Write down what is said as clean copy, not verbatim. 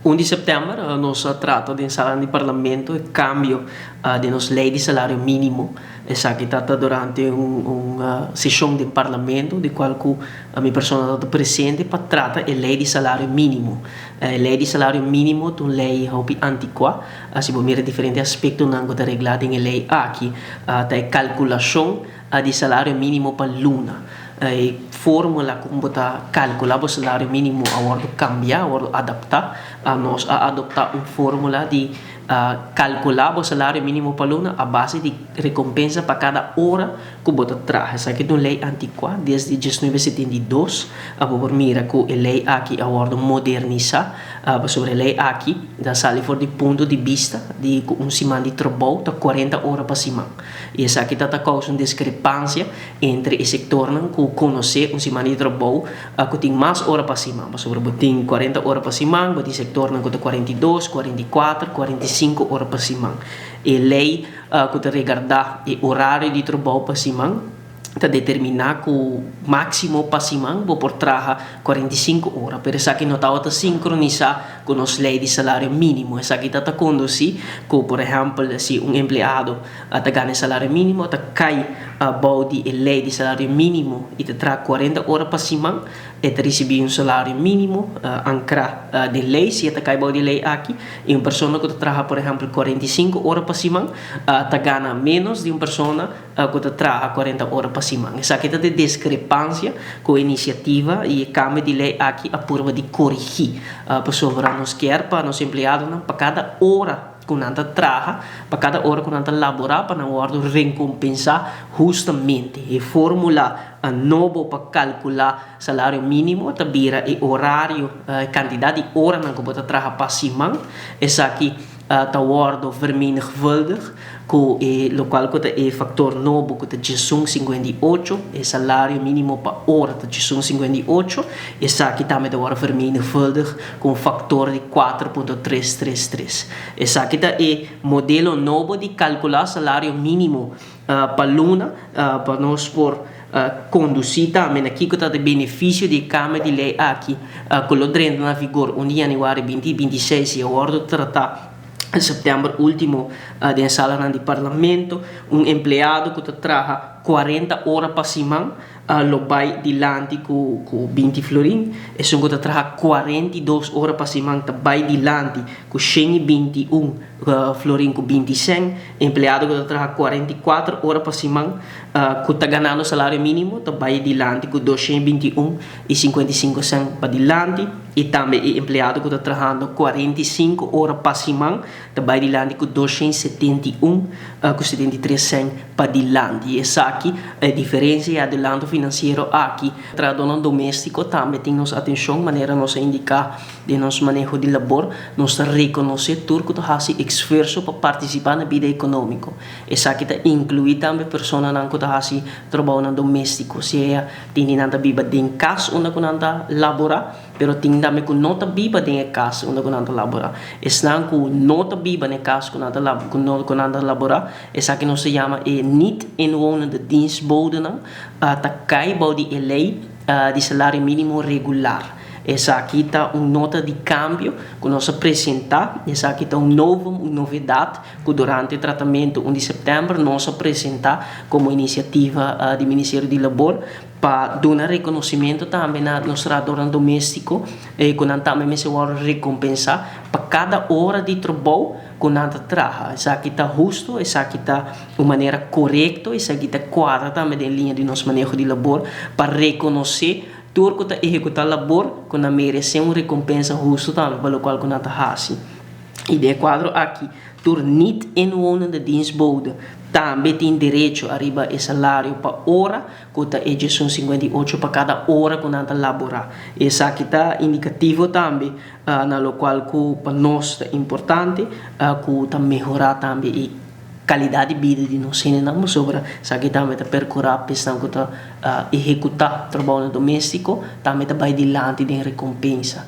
1 di sèptèmber nos a trata den sala di Parlamento e kambio den nos lei di salario mínimo. Esaki ta ta durante un seshon den Parlamento di kual ku mi persona ta presente pa trata e lei di salario mínimo. E lei di salario mínimo ta un lei hopi antikuá. Si bo mira diferente aspektonan ku ta reglá den e lei aki ta e kalkulashon di salario mínimo pa luna. E fórmula kon bo ta kalkulá bo salario mínimo a wòrdu kambiá, a wòrdu adaptá. Nos a adoptá un fórmula di kalkulá bo salario mínimo pa luna a base di rekompensa pa kada ora ku bo ta traha. Esaki ta un lei antikuá desde 1972. Bo por mira ku e lei aki a wòrdu modernisá pasobra e lei aki ta sali for di punto di bista di ku un siman di trabou ta 40 ora pa siman. I esaki ta ta kousa un diskrepansia entre e sektornan ku konosé un siman di trabou ku tin mas ora pa siman. Pasobra bo tin 40 ora pa siman, bo tin sektornan ku ta 42, 44, 45 ora pa siman. E lei ku ta regardá e orario di trabou pa siman ta determiná ku máksimo pa siman bo por traha 45 ora. Pero esaki no tabata sinkronisá ku nos lei di salario mínimo. Esaki ta ta kondusí ku, por ehèmpel, si un empleado ta gana e salario mínimo, ta kai bou di e lei di salario mínimo i ta traha 40 ora pa siman, e ta risibí un salario mínimo ankrá den lei, si e ta kai bou di e lei aki. I un persona ku ta traha, por ehèmpel, 45 ora pa siman, ta gana ménos di un persona ku ta traha 40 ora pa siman. Esaki ta di diskrepansia ku e inisiativa i e kambio di lei aki a purba di korigí. Pasobra nos kier pa nos empleadonan pa kada ora ku nan ta traha, pa kada ora ku nan ta laborá pa nan wòrdu rekompensá hustamente. E fórmula nobo pa kalkulá salario mínimo ta bira e orario, e kantidat di oranan ku bo ta traha pa siman. Esaki ta wòrdu vermenigvuldig ku e lokual ku ta e faktor nobo ku ta 11,58, e salario mínimo pa ora ta 11,58, esaki tambe ta wòrdu vermenigvuldig ku un faktor di 4,333. Esaki ta e modelo nobo di kalkulá salario mínimo pa luna pa nos por kondusí tambe na kiko ta e benefisio di e kambio di lei aki ku lo drenta na vigor 1 di yanüari 2026 i a wòrdu tratá sèptèmber último den salanan di Parlamento. Un empleado ku ta traha 40 ora pa siman lo bai dilanti ku 20 florin. Esun ku ta traha 42 ora pa siman ta bai dilanti ku 121 florin ku 20 sèn. Empleado ku ta traha 44 ora pa siman ku ta ganando salario mínimo ta bai dilanti ku 221 i 55 sèn pa dilanti. I tambe e empleado ku ta trahando 45 ora pa siman ta bai dilanti ku 271 ku 73 sèn pa dilanti. Esaki e diferensia i adelanto finansiero aki. Trahadónan doméstiko tambe tin nos atenshon, manera nos a indiká den nos maneho di labor, nos ta rekonosé tur ku ta hasi esfuerso pa partisipá na bida ekonómiko. Esaki ta inkluí tambe personanan ku ta hasi trabounan doméstiko, sea tin di nan ta biba den kas unda ku nan ta laborá, pero tin tambe ku no ta biba den e kas unda ku nan ta laborá. Esnan ku no ta biba den e kas ku nan ta ku no ku nan ta laborá, esaki nos ta yama e niet inwonende dienstbodenan, ta kai bou di e lei di salario mínimo regular. Esaki ta un nota di kambio ku nos a presentá, esaki ta un novum, un novedat ku durante e tratamentu 1 di sèptèmber nos a presentá komo inisiativa di Ministerio di Labor pa duna rekonosimentu tambe na nos trahadornan doméstiko ku nan tambe mester wòrdu rekompensá pa kada ora di trabou ku nan ta traha. Esaki ta hustu, esaki ta un manera korekto, esaki ta kuadra tambe den liña di nos maneho di labor pa rekonosé tur ku ta ehekutá labor ku nan meresé un rekompensa hustu tambe pa lokual ku nan ta hasi. I den e kuadro aki tur niet inwonende dienstbode tambe tin derecho ariba e salario pa ora ku ta e 11,58 pa kada ora ku nan ta laborá. Esaki ta indikativo tambe na lokual ku pa nos ta importante ku ta mehorá tambe e kalidat di bida di nos hendenan pasobra esaki tambe ta perkurá pa esnan ku ta ehekutá trabounan doméstiko tambe ta bai dilanti den rekompensa.